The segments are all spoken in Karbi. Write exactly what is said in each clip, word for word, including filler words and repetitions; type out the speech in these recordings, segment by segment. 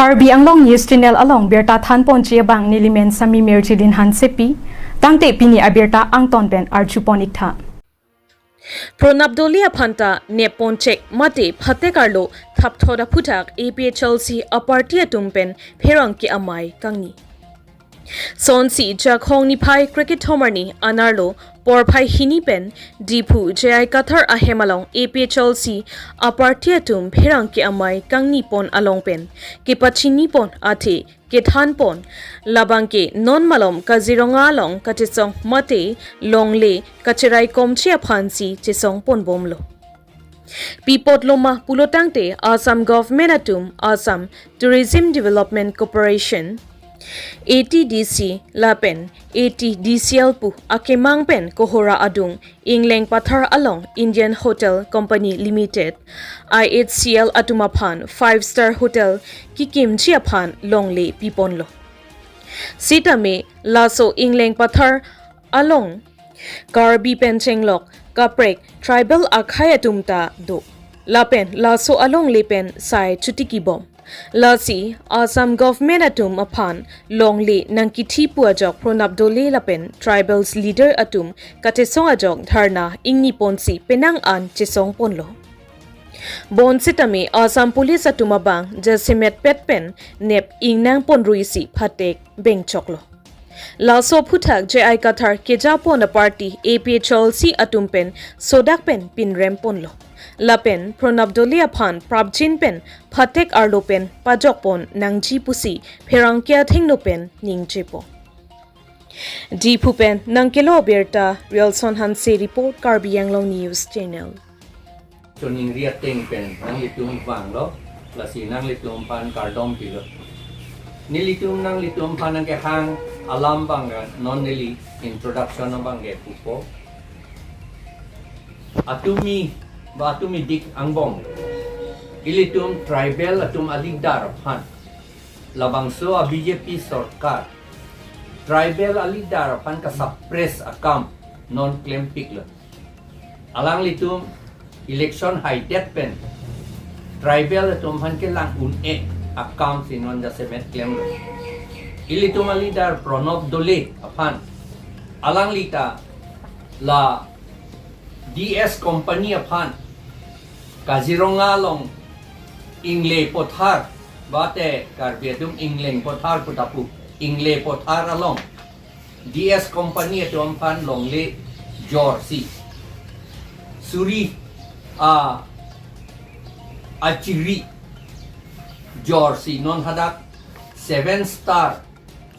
Karbi Anglong News Channel along birta thanponji abang nelimen Sami Mirjilin Hansepi, tangte pini abirta angton pen arjupon iktha. Pranab Doley aphanta neppon chek mate phatek arlo thapthot aphuthak A P H L C a-party atum pen pherangke amei kangni. Sonsi Jakhong niphai krekethom arni anerlo porphai hini pen Diphu J I Kathar ahem along A P H L C a-party atum pherangke amei kangnipon along pen kepachinipon athe kethanpon, labangke non malom Kaziranga along kachesong mate longle kacheraikomji aphansi chesongponbomlo. Pi apotlo ma pulotangte Assam Government atum Assam Tourism Development Corporation, A T D C lapen A T D C L pu akemang pen Kohora adung Ingleng Pathar along Indian Hotel Company Limited, I H C L atum aphan five star hotel kikimji aphan longle piponlo. Sitame laso Ingleng Pathar along Karbi pen chenglok kaprek tribal akhei atum ta do. Lapen laso alongle pen sai chutikibom. Lasi Assam Government atum aphan longle nangkithi pu ajok Pranab Doley lapen tribals leader atum kachesong ajok dharna ingniponsi penang an chesongponlo. Bonsitame Assam Police atum abang jasemetpet pen nep ingnangponruisi phatek bengchoklo. Laso aphuthak J I Kathar kejapon a-party A P H L C atum pen sodak pen pinremponlo. Lapen Pranab Doley aphan prapjin pen phatek arlo pen pajokpon nangji pusi pherangke athengno pen ningjepo. Diphu pen nangkelo abirta Rialson Hanse report, Karbi Anglong News Channel. Choningri ateng pen nanglitum vanglo, lasi nanglitum aphan kardom pilo. Nelitum nanglitum aphan nangkehang alam abang non neli introduction abang ke pupo. Atumi, ba atumi dik angbong. Ilitum tribal atum a-leader aphan, labangso a-B J P sorkar tribal a-leader aphan ka-suppress akam non klempiklo. Alanglitum election haidet pen tribal atum aphan kelang un-e akamsi non jasemet klemlo. Ilitum a-leader Pranab Doley aphan, alangli ta la D S Company aphan Kaziranga along Ingle Pothar, bate Karbi atum Ingleng Pothar pu ta pu, Ingle Pothar along D S Company atum aphan longle jorsi, suri a, achiri jorsi non hadak seven star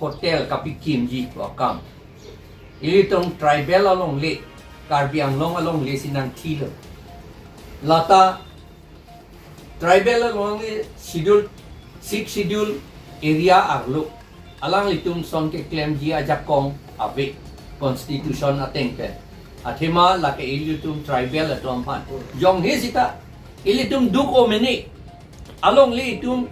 hotel kapikimji pu akam. Ilitum tribal alongle, Karbi Anglong alongle si nangthilo. Lata tribal alongle schedule, sixth schedule area arlo alanglitum ason keklemji ajakong ave constitution ateng pen. Athema lake ilitum tribal atum aphan jonghe sita ilitum duk-o mene, alongle itum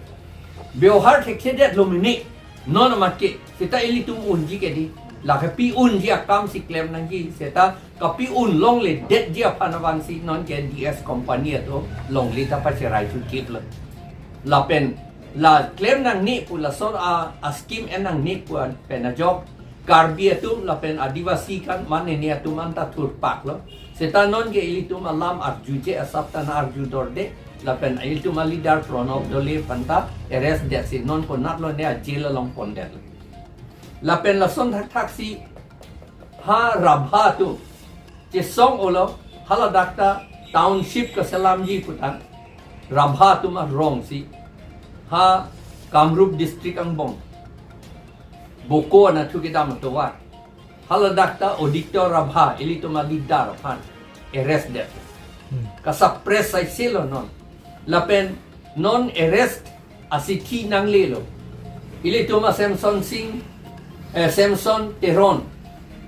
byohar thekthedetlo mene, non amat ke seta ilitum unji ke di, lake pi unji akamsi klem nangji, seta kapi un longledetji aphan abangsi non ke D S Company atum longle ta pacherai chukiplo. Lapen la klem nangne pu, lason a, a-scheme en nangne pu an pen ajok Karbi atum lapen Adivasi kan manene atum anta thurpaklo. Seta non ke ilitum alam arjuje asap ta nang arjudorde. Lapen ilitum a-leader Pranab Doley aphan ta arrest detsi non konatlo ne a-jail along pondetlo. Lapen lason thakthaksi ha Rabha atum chesong-olo, haladak ta township kaselamji putang Rabha atum arongsi ha Kamrup district angbong Boko anatthu kedam atovar, haladak ta Aditya Rabha, ilitum a-leader aphan arrest det. Hmm. Ka-suppress aisilo non. Lapen non arrest asithi nanglelo. Ilitum a Samson Singh, eh, Samson Teron,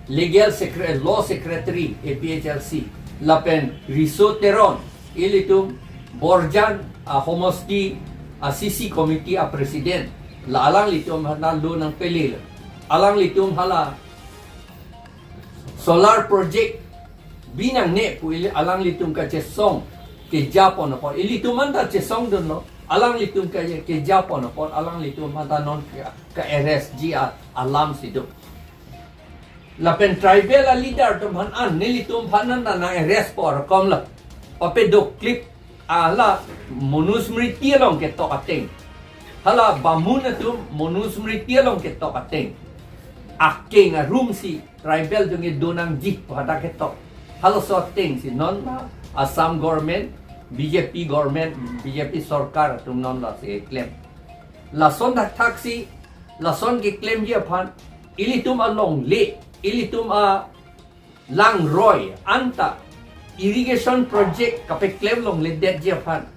Legal Secre-, Law Secretary A P H L C, lapen Riso Teron, ilitum Borjan a-homosti a-C C committee a-president, la alanglitum hana lo nangpelelo. Alanglitum hala solar project bi nangne pu ili alanglitum kachesong kejapon apot ilitum anta chesongdunlo. Alanglitum ke, keja pon apot alanglitum mata non ke, ke-arrest ji a, alam si do. Lapen tribal a-leader atum aphan an, nelitum aphan an nang arrest por kom la. Pape do clip hala Manusmriti along ketok ateng. Hala Bamun atum Manusmriti along ketok ateng. Akeng arum si tribal atum ke do nangji pu hadak ketok. Halaso ateng si non la Assam government, B J P government, B J P sorkar atum non la si klem. Lason thakthak si, lason keklemji aphan, ilitum alongle, ilitum alangroi anta irrigation project kapeklem longledetji aphan,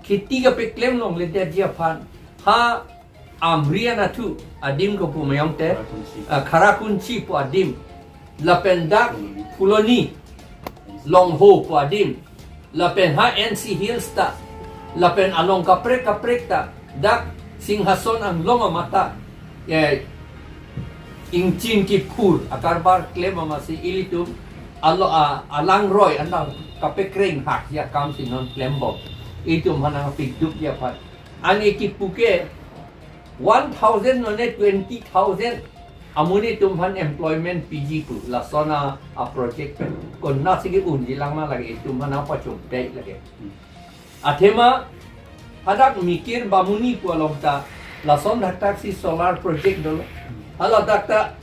kheti kapeklem longledetji aphan, ha Amri anatthu adim ko pu mayong te, Kharakunchi. Ah, Kharakunchi pu adim, lapen dak Phuloni. Phuloni, Longho pu adim, lapen ha N C Hills ta, lapen along kaprek kaprek ta, dak Singhason anglong amata, eh, ingchin kiphur akarbar klem amatsi ilitum alo a, alangroi anta kapekreng hakji akam si non klembom. Itum aphan nangpidukji aphan. Ani kipu ke one thousand nonke twenty thousand amonit atum aphan employment piji pu lason a, a-project pen. Konatsi ke-unji lang ma lake, itum aphan nangpachomdai lake. Athema hadak Mikir Bamuni pu along ta lason thakthak si solar project dolo. Hala dak ta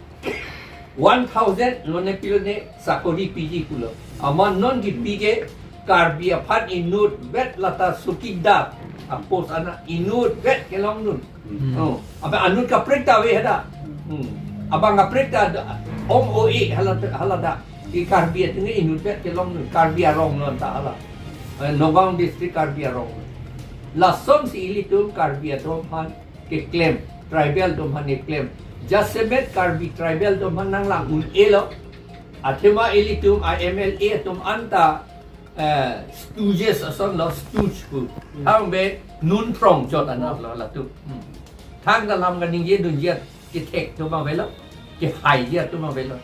one thousand nonke pilone sakori piji pulo. Amat non kipi ke Karbi aphan inutvet lata chowkidar a-post ana inutvet kelongdun. Hmm. Oh, apa anut kaprek ta ave hadak. Hmm. Abang kaprek ta ada, ong o e hala, hala dak. Ke Karbi atum ke inutvet kelongdun. Karbi arong non ta hala. Eh, Nagaon district Karbi arong. Lason si ilitum Karbi atum aphan keklem, tribal atum aphan keklem. Jasemet Karbi tribal atum aphan nanglang un-elo. Athema ilitum a M L A atum anta, eh, stooges ason lo, stooge pu. Hmm. Hang be nun prong jot anat lo latum. Hmm. Thangta lam kaningjedunji kethek atum avelo, kehaiji atum avelo.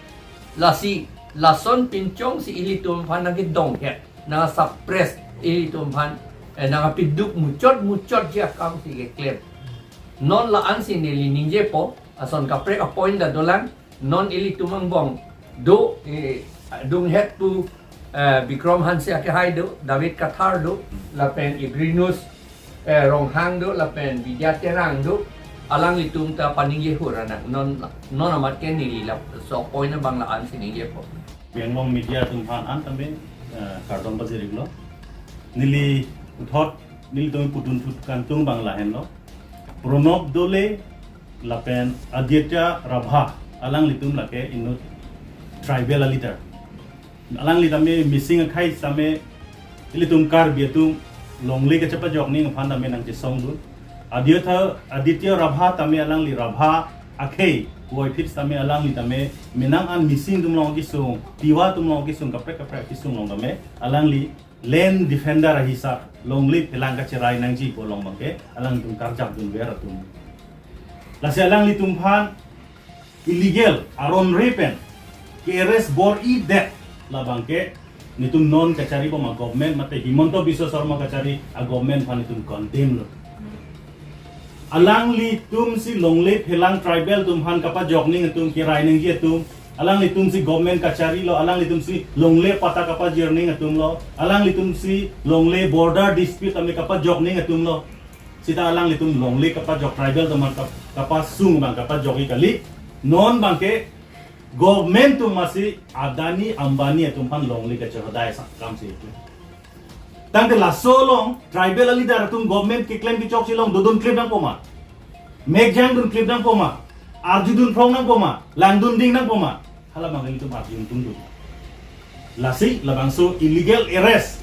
Lasi, lason pinchong si ilitum aphan nangkedonghet, nang-suppress ilitum aphan, eh, nangpiduk muchot muchotji akam si keklem. Non la-an si neli ningjepo, ason kaprek a-point ta dolang, non ilitum angbong do, eh, dunghet pu, eh, Bikram Hanse akehai do, David Kathar do, lapen Igrinus, eh, Ronghang do, lapen Bidya Terang do, alanglitum ta paningje hur anak, non, non amat ke neli laso a-point abang la-an si ningjepo. Anglong media atum aphan an tame, eh, kardom pajir-iklo. Neli puthot, nelitum pudun thut kantung abang lahenlo. Pranab Doley lapen Aditya Rabha, alanglitum lake inut tribal a-leader. Alangli tame Mising akhei tame ilitum Karbi atum longle kachepajok ning aphan tame nangchesongdun. Aditya, Aditya Rabha tame alangli Rabha akhei puvoiphit tame alangli tame menang an Mising atum along kesung, Tiwa atum along kesung, kaprek kaprek kesung along tame alangli land defender ahisap longle phelang kacherai nangji pu along abangke alangtum karjapdunver atum. Lasi alanglitum aphan illegal aron re pen ke-arrest bor-idet labangke netum non kachari bom a-government mate Himanta Biswa Sarma kachari a-government aphan netum condemn lo. Alanglitum si longle phelang tribal atum aphan kapajok ning atum, kerai nangji atum, alanglitum si government kachari lo, alanglitum si longle patta kapajir ning atum lo, alanglitum si longle border dispute tame kapajok ning atum lo. Seta alanglitum longle kapajok tribal atum aphan kap-, kapasung abang kapajokji kali. Non abangke government atum masi Adani Ambani atum aphan longle kachehodai asam akam si itu. Tangte laso along tribal a-leader atum government keklem kechokche along dodun klip nangpo ma? Mek jangdun klip nangpo ma? Arjudun phrong nangpo ma? Langdun ding nangpo ma? Hala abang ilitum arjudun tungdun. Lasi labangso illegal arrest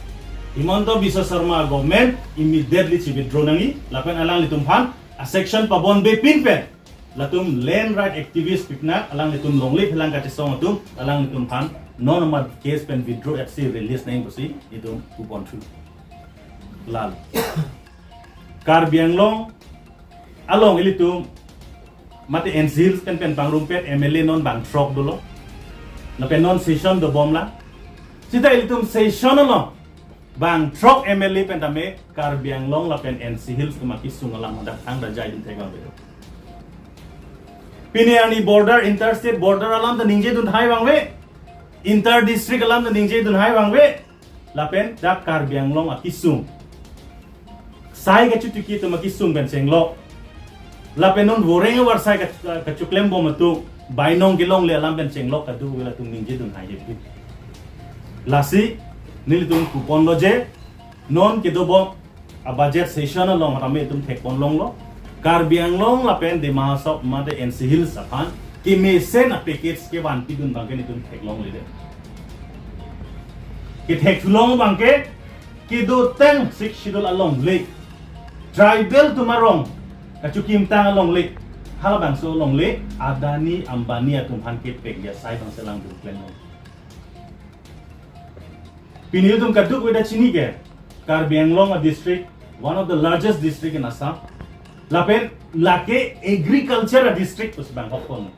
Himanta Biswa Sarma government immediately si withdraw nangji, lapen alanglitum aphan a-section pabonbe pin pen latum land right activist pipna alanglitum longle phelang kachesong atum alanglitum aphan non amat case pen withdraw etsi release nangji pusi itum kupon thu. Lal. Karbi Anglong along ilitum mate N C Hills pen pen pangrumpet M L A non bang throk dolo. Lapen non session dobomlang. Seta ilitum session along bang throk M L A pen tame Karbi Anglong lapen N C Hills atum akesung alam hadak thangta jaidun thek abang bedo. Pini arni border, interstate border alam ta ningjedun hai abang ave, inter district alam ta ningjedun hai abang ave, lapen dak Karbi Anglong akesung, sai kachotiki atum akesung pen chenglok, lapen non voreng avarsai kach-, kachoklem bom atum, bainong kelongle alam pen chenglok kadokave atum ningjedun hai hepi. Lasi nelitum puponlo je, non kedobom a budget session along tame itum thekpon longlo, Karbi Anglong lapen Dima Hasao mate N C Hills aphan kemesen a package kevan pidun abangke nelitum theklongledet. Kethek thulong abangke kedotang Sixth Schedule alongle, tribal atum arong kachokimtang alongle, halabangso alongle Adani Ambani atum aphan kepek ya sai abang selang dun klem long. Pini itum kadokave ta chini ke, Karbi Anglong a district, one of the largest district in Assam. Lapen lake agriculture a district pusi bang hokpon.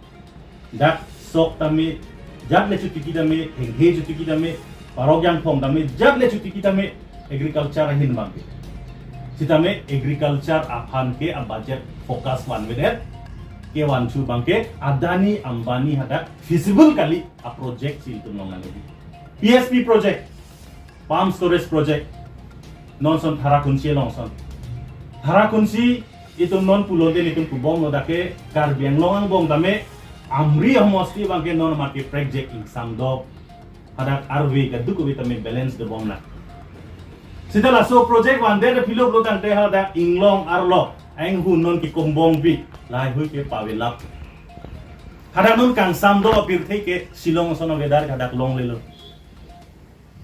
Dak sok tame, jat le chotiki tame, henghe chotiki tame, parok jangphong tame, jat le chotiki tame, agriculture ahin abangke. Sitame agriculture aphan ke a budget focus vanvedet, kevan thu abangke Adani Ambani hadak feasible kali a project si itum longle. P S P project, pump storage project, non son Tharakhunchi along son. Tharakhunchi itum non pulote itum pubomlo, dak ke Karbi Anglong angbong tame Amri ahomosti abangke non mati project ingsam do. Hadak arve kadokave tame balance dobom na. Sita laso project vandet aphi lo pulo tangte hadak inglong arlo ainghun non kekombong pi, laheihui ke pavelap. Hadak non kangsam do apirthe ke Shillong ason a weather hadak longlelo.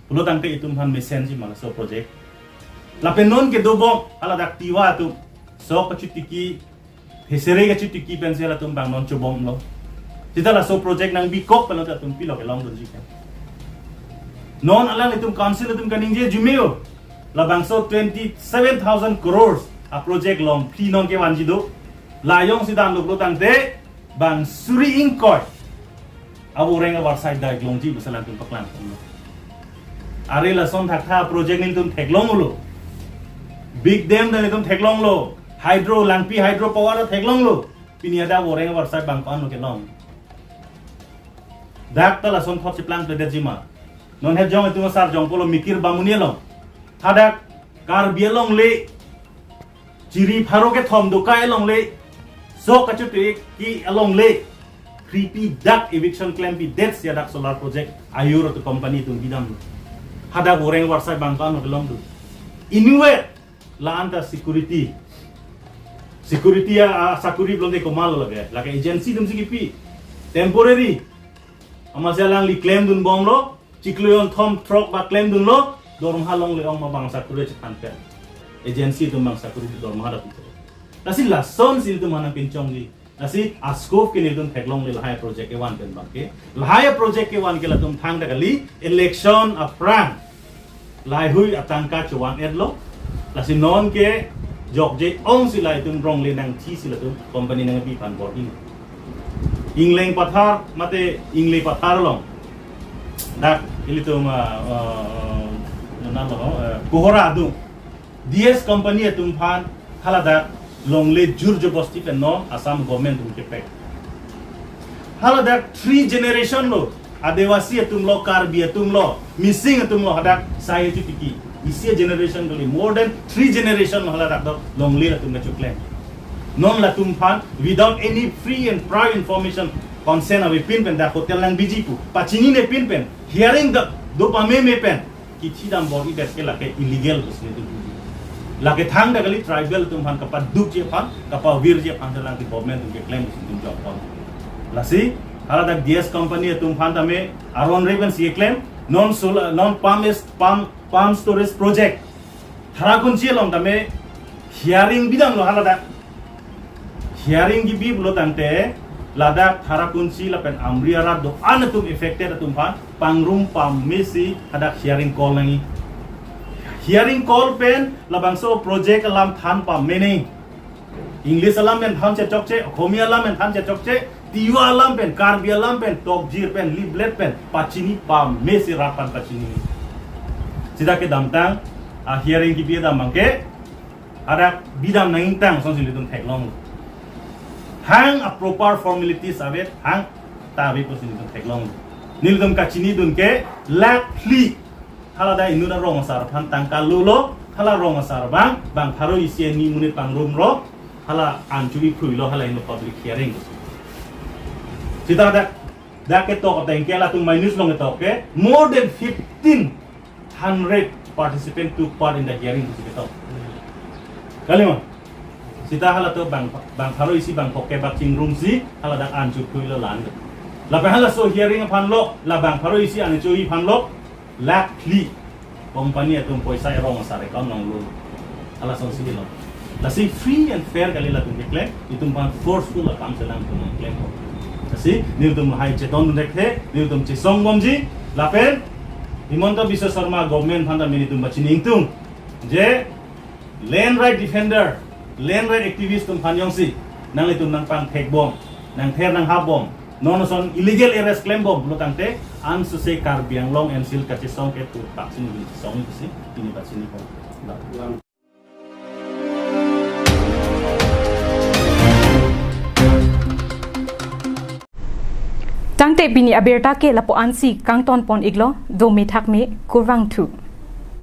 Pulo tangte itum aphan mesenji ma laso project. Lapen non kedobom haladak Tiwa atum sok kachotiki, hesere kachotiki pensi halatum abang non chobomlo. Sita laso project nangbikok pen atum pilo kelongdunji ke. Non alanglitum council atum kaningje jumeo, labangso twenty seven thousand crores a project longphli non kevanji do. La jongsi damlo pulo tangte bang suri ingkoi avoreng avarsai dai longji pusi alangtum paklang ponlo. Are lason thaktha project nelitum theklonglo. Big dam ta nelitum theklonglo. Hydro, Langpi hydro power ta theklonglo. Pini hadak avoreng avarsai bang ko-an lo kelong. Dak ta lason thot cheplangpledetji ma. Non het jong itum asar jong pulo Mikir Bamuni along. Hadak Karbi alongle, chiri pharo kethom dokai alongle, sok kachotiki alongle, kripi dak eviction klempidet si hadak solar project Ayur atum company atum bidam. Hadak avoreng avarsai bang ko-an lo kelongdun. Inutvet la-an ta security. Security a, a sakuri pulote komatlo lake. Lake agency atumsi kipi. Temporary. Amatsi alangli klemdunbomlo, chiklo jon thom throk ba klemdunlo, dormaha longle ong ma bang sakuri chethan pen. Agency atum bang sakuri dormaha dak. Lasi lasonsi itum aphan nangpinchongji. Lasi a scope ke nelitum theklongle lahai project kevan pen abangke. Lahai project kevan ke latum thangta kali election aphrang laheihui atangka chovan-etlo. Lasi non ke jokje ongsi latum rongle nangthisi latum company nangpi aphan bor-i. Ingleng Pathar mate Ingleng Pathar along dak ilitum, ah, ah, nana lo, eh, Kohora adung D S company atum aphan haladak longle jur jobosti pen non Assam government atum kepek. Haladak three generation lo, Adivasi atum lo, Karbi atum lo, Mising atum lo, hadak sai kachotiki. Isi generation kali, more than three generation lo haladak do longle latum kachoklem. Non latum aphan without any free and prior information, consent avepin pen dak hotel nangbiji pu pachinine pin pen, hearing dak do pameme pen kithi dam bor-idet ke lake illegal pusi nelitum. Lake thangta kali tribal atum aphan kapadukji aphan, kapavirji aphan si alangtum government atum keklem pusi nelitum jokpon. Lasi haladak D S company atum aphan tame aron reven si keklem, non solar, non pump is, pump, pump storage project Tharakhunchi along tame hearing bidamlo haladak. Hearing kebi pulo tangte ladak Tharakhunchi lapen Amri arat do-an atum affected atum aphan pangrum pamesi hadak hearing call nangji. Hearing call pen labangso project alam than pameme nangji. English alam pen than chechokche, Akhomi alam pen than chechokche, Tiwa alam pen, Karbi alam pen, tokjir pen, liblet pen pachini pamesi rat aphan pachini. Sita kedamtang a hearing kipi dam abangke, adak bidam nangingtang asonsi nelitum theklonglo. Hang a proper formalities ave, hang ta ave pusi nelitum theklonglo. Nelitum kachinidun ke lakh phli. Hala dak inut arong asar aphan tangka lolo, hala rong asar abang, bang pharo isi hini monit pangrumlo, hala an churi phruilo, hala inut public hearing. Sita dak, dak ketok ateng ke, latum minus along ketok ke, more than fifteen hundred participant took part in the hearing pusi ketok. Kali ma? Sita halatum bang, bang pharo isi bang phok kebak chingrumsi, hala dak an churi phruilo la-an. Lapen halaso hearing aphanlo, la bang pharo isi an churi aphanlo, lakh phli company atum poisa arong asar account along lo. Hala asonsi lo. Lasi free and fair kali latum keklem, itum aphan forceful akam si nangtum klem. Lasi nelitum hai chetondun thekthe, nelitum chesongbomji, lapen Himanta Biswa Sarma government aphan ta nelitum pachini ingtung, je land right defender, land right activist atum aphan jongsi nanglitum nangpangthekbom, nangther nanghapbom, non ason illegal arrest klembomlo tangte, ansose Karbi Anglong N C L kachesong ke thurpak si nelitum chesong pusi pini pachini pon. Tangte pini abirta ke lapu-ansi kangton pon iklo, dome thakme, kurvangthu.